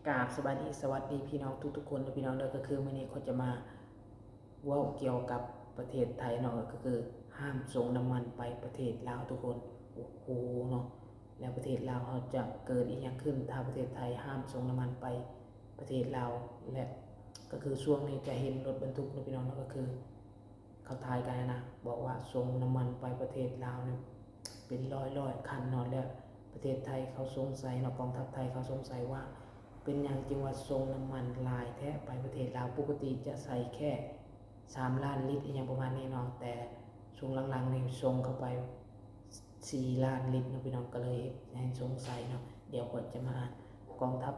ກາບສະບາຍດີ ສະຫວັດດີພີ່ນ້ອງທຸກໆຄົນເດີພີ່ນ້ອງເດີ. ກໍຄືມື້ນີ້ຂ້ອຍຈະມາເວົ້າກ່ຽວກັບປະເທດໄທເນາະ ກໍຄືຫ້າມສົ່ງນ້ຳມັນໄປປະເທດລາວທຸກຄົນ. ໂອ້ໂຫເນາະ ແລ້ວປະເທດລາວເຮົາຈະເກີດອີ່ຫຍັງຂຶ້ນ ຖ້າປະເທດໄທຫ້າມສົ່ງນ້ຳມັນໄປປະເທດລາວ? ແລະ ກໍຄືຊ່ວງນີ້ຈະເຫັນລົດບັນທຸກເນາະພີ່ນ້ອງເນາະ ກໍຄື ເຂົາຖ່າຍກັນນະ ບອກວ່າສົ່ງນ້ຳມັນໄປປະເທດລາວນີ້ເປັນຮ້ອຍໆຄັນເນາະ. ແລ້ວປະເທດໄທເຂົາສົງໄສເນາະ ກອງທັບໄທເຂົາສົງໄສວ່າ ເປັນຫຍັງຈຶ່ງວ່າສົ່ງນ້ຳມັນຫຼາຍແທ້ໄປປະເທດລາວ? ປົກກະຕິຈະໃສ່ແຄ່ສາມລ້ານລິດ ອີ່ຫຍັງປະມານນີ້ເນາະ ແຕ່ຊ່ວງຫຼັງໆນີ້ສົ່ງເຂົ້າໄປສີ່ລ້ານລິດເນາະພີ່ນ້ອງ ກໍເລີຍເຮັດໃຫ້ສົງໄສເນາະ. ດຽວຂ້ອຍຈະມາອ່ານ ກອງທັບ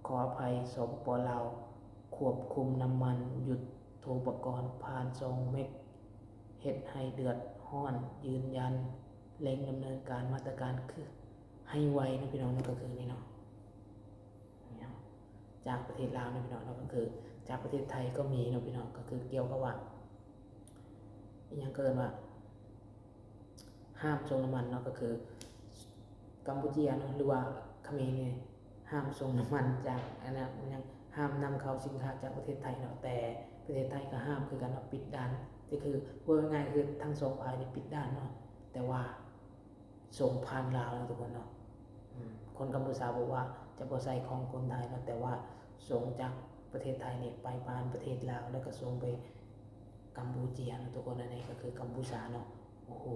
ຂໍອະໄພ ສປປ ລາວ ຄວບຄຸມນ້ຳມັນ ຍຸດໂທປະກອນ ຜ່ານສອງເມັກ ເຮັດໃຫ້ເດືອດຮ້ອນ ຢືນຢັນ ເລັ່ງດຳເນີນການມາດຕະການຄືໃຫ້ໄວເນາະພີ່ນ້ອງເນາະ. ກໍຄືນີ້ເນາະ ນີ້ເນາະ ຈາກປະເທດລາວເນາະພີ່ນ້ອງເນາະ ກໍຄືຈາກປະເທດໄທກໍມີເນາະພີ່ນ້ອງ ກໍຄືກ່ຽວກັບວ່າ ອີ່ຫຍັງເອີ້ນວ່າ ຫ້າມສົ່ງນ້ຳມັນເນາະ ກໍຄືກຳປູເຈຍເນາະ ຫຼືວ່າຂະເໝນນີ້ ຫ້າມສົ່ງນ້ຳມັນຈາກ ອັນນະ ຫຍັງ ຫ້າມນຳເຂົ້າສິນຄ້າຈາກປະເທດໄທເນາະ ແຕ່ປະເທດໄທກໍຫ້າມຄືກັນເນາະ ປິດດ່ານ. ກໍຄືເວົ້າງ່າຍໆ ຄືທັງສອງຝ່າຍນີ້ປິດດ່ານເນາະ ແຕ່ວ່າສົ່ງຜ່ານລາວເນາະທຸກຄົນເນາະ. ອືມ ຄົນກຳປູເຈຍບອກວ່າຈະບໍ່ໃສ່ຂອງຄົນໄທເນາະ ແຕ່ວ່າສົ່ງຈາກປະເທດໄທນີ້ໄປຜ່ານປະເທດລາວ ແລ້ວກໍສົ່ງໄປກຳປູເຈຍເນາະທຸກຄົນ. ອັນນີ້ກໍຄືກຳປູເຈຍເນາະ. ໂອ້ໂຫ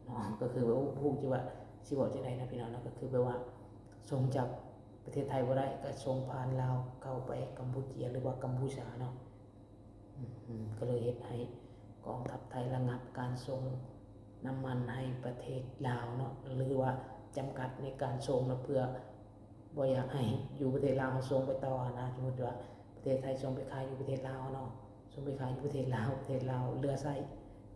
ເນາະ ກໍຄືວ່າ ໂອ້ ບໍ່ຮູ້ຈະວ່າ ຊິເວົ້າຈັ່ງໃດເນາະພີ່ນ້ອງເນາະ ກໍຄືແບບວ່າສົ່ງຈາກປະເທດໄທບໍ່ໄດ້ ກໍສົ່ງຜ່ານລາວເຂົ້າໄປກຳປູເຈຍ ຫຼືວ່າກຳປູເຈຍເນາະ. ອືມ ກໍເລີຍເຮັດໃຫ້ກອງທັບໄທລະງັບການສົ່ງນ້ຳມັນໃຫ້ປະເທດລາວເນາະ ຫຼືວ່າຈຳກັດໃນການສົ່ງເນາະ ເພື່ອບໍ່ຢາກໃຫ້ຢູ່ປະເທດລາວເຮົາສົ່ງໄປຕໍ່ຫັ້ນນະ. ສົມມຸດວ່າປະເທດໄທສົ່ງໄປຂາຍຢູ່ປະເທດລາວເນາະ ສົ່ງໄປຂາຍຢູ່ປະເທດລາວ ປະເທດລາວເຫຼືອໃຊ້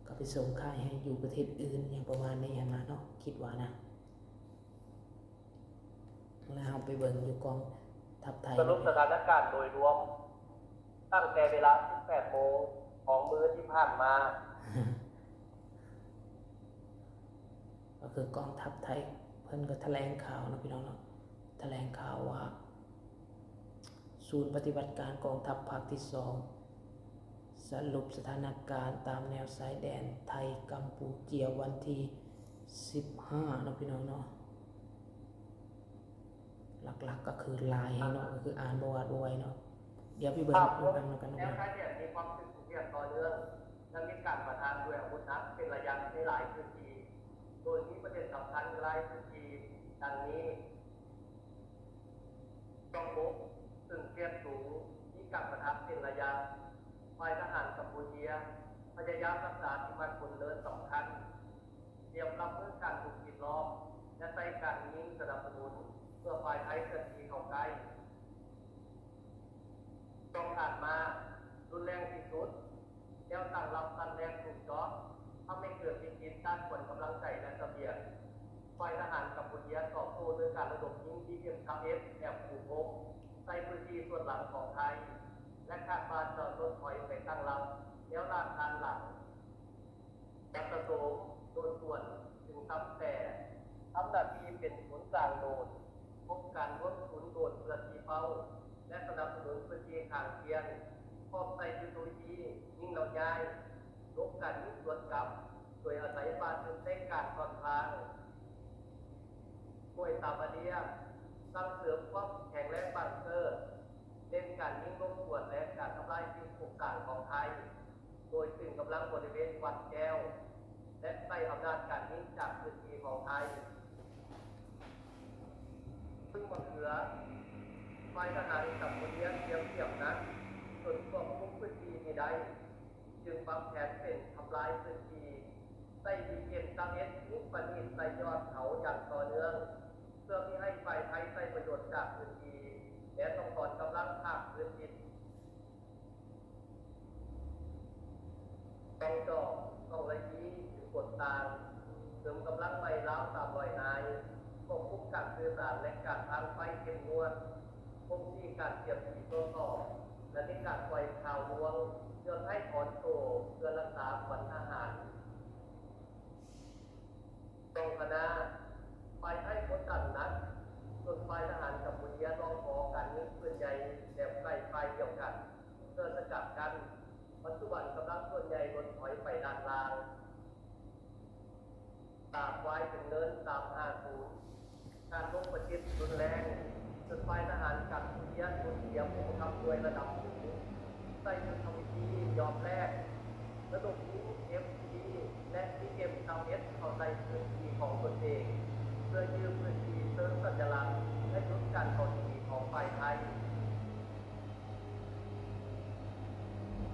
ກໍໄປສົ່ງຂາຍໃຫ້ຢູ່ປະເທດອື່ນ ຫຍັງປະມານນີ້ຫັ້ນນະເນາະ ຄິດວ່ານະ. ແລ້ວເຮົາໄປເບິ່ງຢູ່ກອງທັບໄທ ສະຫຼຸບສະຖານະການໂດຍລວມ ຕັ້ງແຕ່ເວລາສິບແປດໂມງຂອງມື້ທີ່ຜ່ານມາ ກໍຄືກອງທັບໄທເພິ່ນກໍຖະແຫຼງຂ່າວເນາະ ພີ່ນ້ອງເນາະ ຖະແຫຼງຂ່າວວ່າ ສູນປະຕິບັດການກອງທັບພາກທີສອງ ສະຫຼຸບສະຖານະການຕາມແນວຊາຍແດນໄທກຳປູເຈຍ ວັນທີສິບຫ້າເນາະ ພີ່ນ້ອງເນາະ. ຫຼັກໆກໍຄືຫຼາຍແຮງເນາະ ກໍຄືອ່ານບໍ່ຫວາດບໍ່ໄຫວເນາະ. ດຽວໄປເບິ່ງນຳກັນເນາະ ພີ່ນ້ອງ. ແນວຊາຍແດນມີຄວາມຕຶງເໜືອຕໍ່ເນື່ອງ ແລະ ມີການປະທະດ້ວຍອາວຸດໜັກເປັນໄລຍະໃນຫຼາຍພື້ນທີ່ ໂດຍມີປະເດັນສຳຄັນຢູ່ຫຼາຍພື້ນທີ່ ດັ່ງນີ້: ກອງບົກ ຊຶ່ງເຂດສູງ ມີການປະທະເປັນໄລຍະ. ຝ່າຍທະຫານກຳປູເຈຍ ພະຍາຍາມຮັກສາທີ່ໝັ້ນຄົງເນີນສຳຄັນ ຕຽມຮັບມືການບຸກປິດລ້ອມ ແລະ ໃຊ້ການຍິງສະໜັບສະໜູນ ເພື່ອຝ່າຍໄທເຄື່ອນທີ່ເຂົ້າໃກ້. ກອງອາດມາ ຮຸນແຮງທີ່ສຸດ, ແນວຕັ້ງຮັບຕັນແຮງທຸກເຈາະ ທຳໃຫ້ເກີດວິກິດດ້ານຂວັນກຳລັງໃຈ ແລະ ສະບຽງ. ຝ່າຍທະຫານກຳປູເຈຍຕອບໂຕ້ດ້ວຍການລະດົມຍິງ ບີເອັມຊາວເອັດ ແບບປູພົງ ໃສ່ພື້ນທີ່ສ່ວນຫຼັງຂອງໄທ ແລະ ຄາດວ່າຈະລົດຖອຍໄປຕັ້ງຮັບແນວລາດດ້ານຫຼັງ. ແບບສະໂຕມ ໂດນກວນ ຈຶ່ງຊຳແຕ່ ທຳໜ້າທີ່ເປັນສູນກາງໂດນ, ພົບການລວມສູນໂດນເພື່ອຊີ້ເປົ້າ ແລະ ສະໜັບສະໜູນພື້ນທີ່ຂ້າງຄຽງ, ພ້ອມໃຊ້ຍຸດໂທວິທີຍິງແລ້ວຍ້າຍ, ຫຼົບການຍິງສວນກັບ ໂດຍອາໄສປ່າຕື່ນເຕັກການສອນທາງ. ໜ່ວຍຕາມາເລຍ ສ້າງເສີມຄວາມແຂງແຮງບັງເກີ, ເນັ້ນການຍິງລົບກວນ ແລະ ການທຳລາຍສິ່ງປຸກສ້າງຂອງໄທ ໂດຍຕຶງກຳລັງບໍລິເວນວັດແກ້ວ ແລະ ໃຊ້ອຳນາດການຍິງຈາກພື້ນທີ່ຂອງໄທ. ເຊິ່ງບັງເທື່ອ ຝ່າຍທະຫານກຳປູເຈຍຕຽມພຽມໜັກ ຈົນຄວບຄຸມພື້ນທີ່ນີ້ໄດ້, ຈຶ່ງວາງແຜນເປັນທຳລາຍພື້ນທີ່, ໃຊ້ບີເອັມຊາວເອັດຍິງປະນີດໃສ່ຍອດເຂົາຢ່າງຕໍ່ເນື່ອງ ເພື່ອມີໃຫ້ຝ່າຍໄທໃຊ້ປະໂຫຍດຈາກພື້ນທີ່ ແລະ ຕ້ອງຖອນກຳລັງພາກພື້ນດິນ. ກອງຈອກ ກອງລະຢີ ຫຼື ກົດຕາງ ເສີມກຳລັງໃໝ່ລາວສາມຮ້ອຍນາຍ, ຄວບຄຸມການສື່ສານ ແລະ ການທາງໄຟເຂັ້ມງວດ, ບົ່ງຊີ້ການສຽບສີຕົວສອບ ແລະ ມີການປ່ອຍຂ່າວລວງເລື່ອງໃຫ້ຖອນໂຕ ເພື່ອລັກສາຂວັນທະຫານ. ກອງຄະນາ ຝ່າຍໄທກົດດັນໜັກ, ສ່ວນຝ່າຍທະຫານກຳປູເຈຍຮ້ອງຂໍການຍິງປືນໃຫຍ່ແບບໃກ້ຝ່າຍດຽວກັນ ເພື່ອສະກັດກັ້ນ. ປັດຈຸບັນກຳລັງສ່ວນໃຫຍ່ຫຼຸດຖອຍໄປດ້ານລ່າງ. ຕາຄວາຍເປັນເນີນສາມຫ້າສູນ ການລົບປະຊິດຮຸນແຮງ ຈົນຝ່າຍທະຫານກຳປູເຈຍສູນເສຍຜູ້ບັງຄັບໜ່ວຍລະດັບສູງ ໃຊ້ຍຸດທະວິທີຍອມແລກ ລະດົມຍິງເອັມຊີບີ ແລະ ບີເອັມຊາວເອັດ ເຂົ້າໃສ່ພື້ນທີ່ຂອງຕົນເອງ ເພື່ອຢື້ມພື້ນທີ່ເຊີງສັນຍະລັກ ແລະ ຢຸດການເຂົ້າຕີຂອງຝ່າຍໄທ.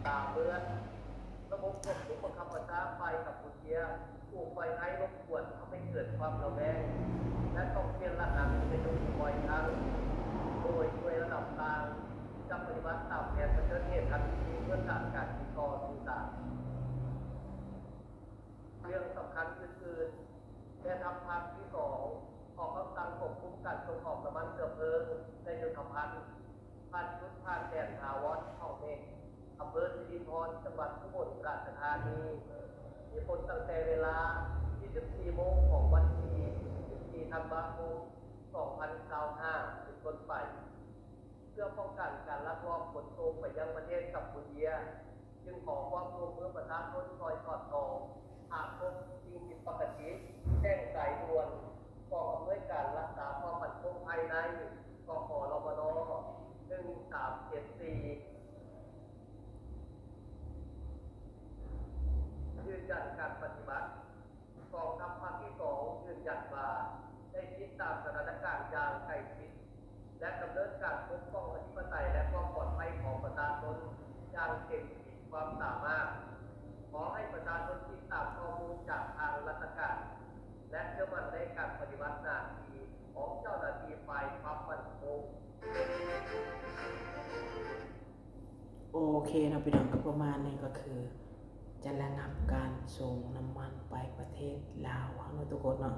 ຕາເມືອນ ລະບົບຄວບຄຸມບັງຄັບບັນຊາຝ່າຍກຳປູເຈຍ ຖືກຝ່າຍໄທລົບກວນ ເຮັດໃຫ້ເກີດຄວາມລະແວງ ແລະ ຕ້ອງປ່ຽນລະຫັດເປັນຢູ່ບ່ອຍຄັ້ງ ໂດຍໜ່ວຍລະດັບຕ່າງຈະປະຕິບັດຕາມແຜນປະເຊີນເຫດທັນທີ ເພື່ອສ້າງການຕິດຕໍ່ສື່ສານ. ເລື່ອງສຳຄັນອື່ນໆ ແມ່ທັບພາກທີສອງ ອອກຄຳສັ່ງຄວບຄຸມການສົ່ງອອກນ້ຳມັນເຊື້ອເພີງ ແລະ ໂຍທະພັນ ຜ່ານຈຸດຜ່ານແດນຖາວອນເຂົາເມັກ ອຳເພີສິລິນທອນ ຈັງຫວັດອຸບົນລາຊະທານີ ມີຜົນຕັ້ງແຕ່ເວລາສິບສີ່ໂມງຂອງວັນທີສິບສີ່ທັນວາຄົມ ສອງພັນຊາວຫ້າ ເປັນຕົ້ນໄປ. ເພື່ອປ້ອງກັນການລັກລອບຂົນສົ່ງໄປຍັງປະເທດກຳປູເຈຍ ຈຶ່ງຂໍຄວາມຮ່ວມມືປະຊາຊົນຊ່ອຍສອດສ່ອງ ຫາກພົບສິ່ງຜິດປົກກະຕິ ແຈ້ງສາຍດ່ວນກອງອຳນວຍການລັກສາຄວາມໝັ້ນຄົງພາຍໃນ ກຂລມນ ໜຶ່ງສາມເຈັດສີ່. ຢືນຢັນການປະຕິບັດ. ກອງທັບພາກທີສອງຢືນຢັນວ່າ ໄດ້ຕິດຕາມສະຖານະການຢ່າງໃກ້ຊິດ ແລະ ດຳເນີນການປົກປ້ອງອະທິປະໄຕ ແລະ ຄວາມປອດໄພຂອງປະຊາຊົນຢ່າງເຕັມຂີດຄວາມສາມາດ. ຂໍໃຫ້ປະຊາຊົນຕິດຕາມຂໍ້ມູນຈາກທາງລັດຖະການ ແລະ ເຊື່ອໝັ້ນໃນການປະຕິບັດໜ້າທີ່ຂອງເຈົ້າໜ້າທີ່ຝ່າຍຄວາມໝັ້ນຄົງ. ໂອເຄເນາະພີ່ນ້ອງ ກໍປະມານນີ້ ກໍຄືຈະລະງັບການສົ່ງນ້ຳມັນໄປປະເທດລາວເຮົາເນາະທຸກຄົນເນາະ.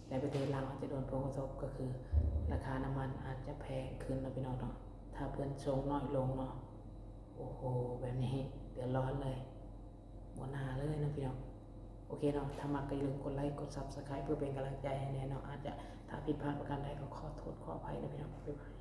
ແລະ ປະເທດລາວເຮົາຈະໂດນຜົນກະທົບ ກໍຄືລາຄານ້ຳມັນອາດຈະແພງຂຶ້ນເນາະພີ່ນ້ອງເນາະ ຖ້າເພິ່ນສົ່ງນ້ອຍລົງເນາະ. ໂອ້ໂຫ ແບບນີ້ເດືອດຮ້ອນເລີຍ ບໍ່ໜ້າເລີຍເນາະພີ່ນ້ອງ. ໂອເຄເນາະ ຖ້າມັກກໍຢ່າລືມກົດໄລ ກົດ Subscribe ເພື່ອເປັນກຳລັງໃຈໃຫ້ແດ່ເນາະ. ອາດຈະ ຖ້າຜິດພາດປະການໃດກໍຂໍໂທດຂໍອະໄພເນາະພີ່ນ້ອງ. ບາຍບາຍ.